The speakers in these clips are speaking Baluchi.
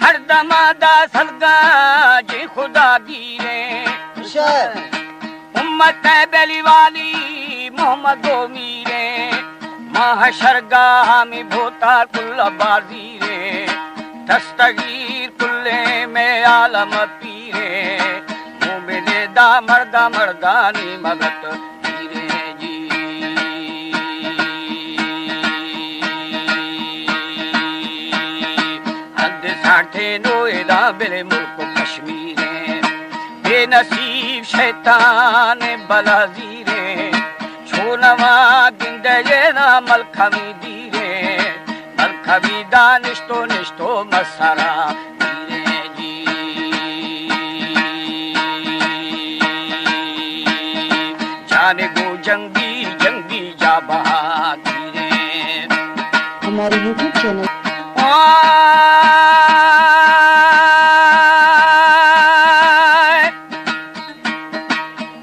ہر دما دا سلگا جی خدا گیریں۔ امت ءِ بیلی والی محمد و میریں، ما حشرگاہ ہمی بھوتار کل بازیریں، دستگیر کلیں میں عالم پیریں، مومن دا مردہ مردانی مگت پیریں جی۔ ہند سانٹے نو ادا بلے ملک کشمیریں، بے نصیب شیطان بلا زیریں، چونوا گندے نا ملکمی دیریں، ملکمی دانشتو نشتو مسرا دیریں جی۔ جان گو جنگی جنگی جا بہا دیریں۔ ہمارے یوٹیوب چینل۔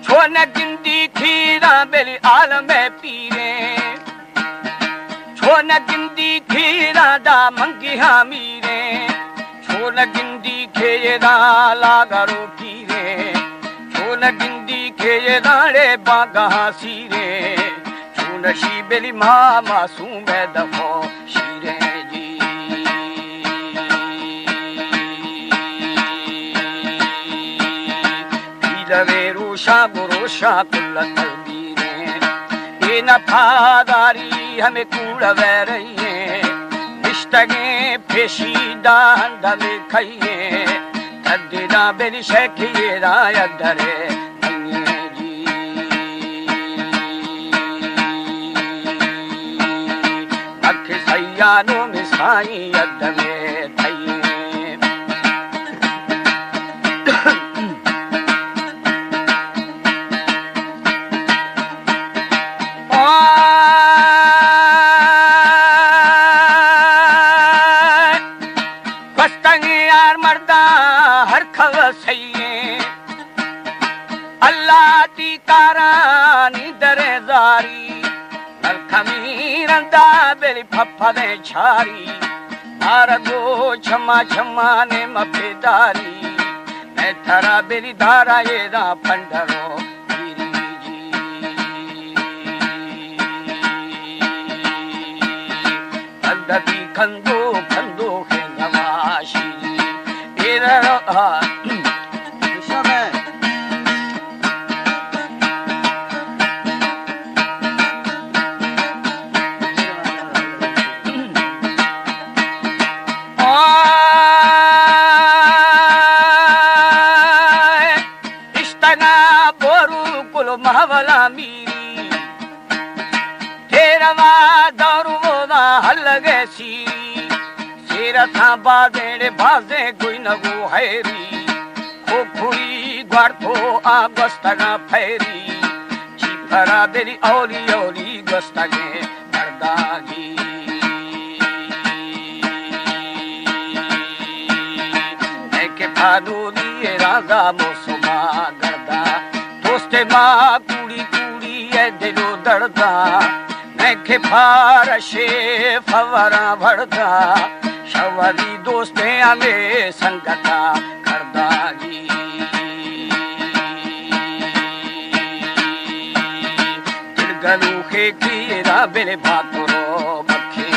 چون گندی کھیرا بلی عالم پیریں، چون گندی کھیرا دا منگی ہامیریں، چون گندی کھیرا لاگرو پیریں، چون گندی کھیرا ڑے باگہاں سیریں، چون شی بلی ما معصوم دفو شیریں جی۔ پیلوے روشاں گروشاں کل تدبیریں، اے نہ پاداری ہمیں کوڑ ویرئیں، نشتگیں پیشی داند ہمیں کھئیں، تدیداں بلی شیکیے داں یدرے مئیں جی۔ مکھ سیانو مسائیں یدمے تھئیں۔ گوستگیں یار مرداں ہر کھو سئیں، اللہ تی کارانی دریں زاری، ملکمی رندا بلی پھپھدیں چھاری، مارا گو چھما چھمانے مپیداری، میں تھرا بلی دارا اے داں پنڈرو پیری جی۔ بندگی کندو کندو خندواشی۔ اے در-، ہاں۔ آئے، اشتنا بورو کل محولا میری۔ تیروا دور ودا ہلگے سیری، سیرتاں بازیڑے بازیں کوئی نگو حیری، کھوکھوئی گوار تو آ گوستگاں پھیری، چی پھرا بلی اولی اولی گوستگیں مرداں گی۔ اے کہ پھانولی اے رازا موسما گرداں، دوست ما کوڑی کوڑی اے دل و درداں، میں کہ پھارشے فوراں بھرداں، شوری دوستیں ہمے سنگتاں کرداں گی۔ دل گلوخے کی را بل باترو بکھے۔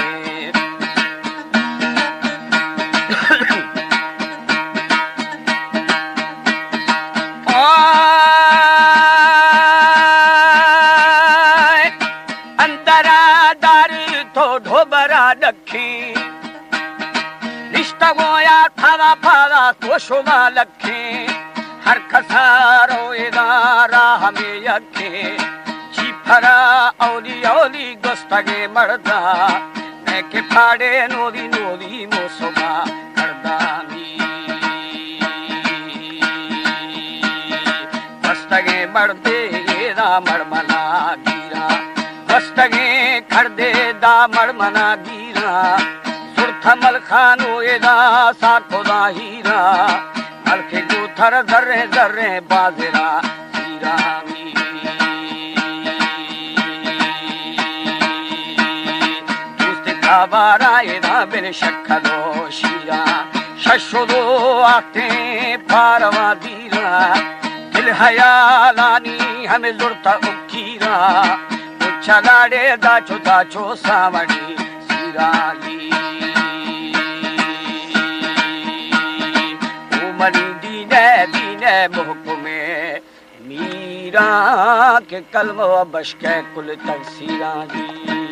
آئے، اندرا دار تو ڈھوبرا ڈکھیں، نشتگوں یا پھلا پھلا تو شما لکھیں، ہر کسا رو ادا راہ ہمیں یکیں، چی پھرا اولی اولی گوستگیں مرداں، میں کہ پھاڑے نوری نوری موسما کردانی۔ گوستگیں مردے ادا مڑ منا گیرا، گوستگیں کردے دا مڑ منا گیرا، زڑت ملخانو ادا ساکو دا ہیرا، ملخ گو تھر زریں زریں بازرا سیرانی۔ دوست کابارا ادا بن شکلو شیرا، ششدو آتے پاروا دیرا، دل حیالانی ہمیں زڑتا اکیرا، چلاڑے داچو داچو ساوڑی سیرائی۔ او منی دینے دینے محکمے میرا، کہ کلمہ و بشکے کل تقصیرانی۔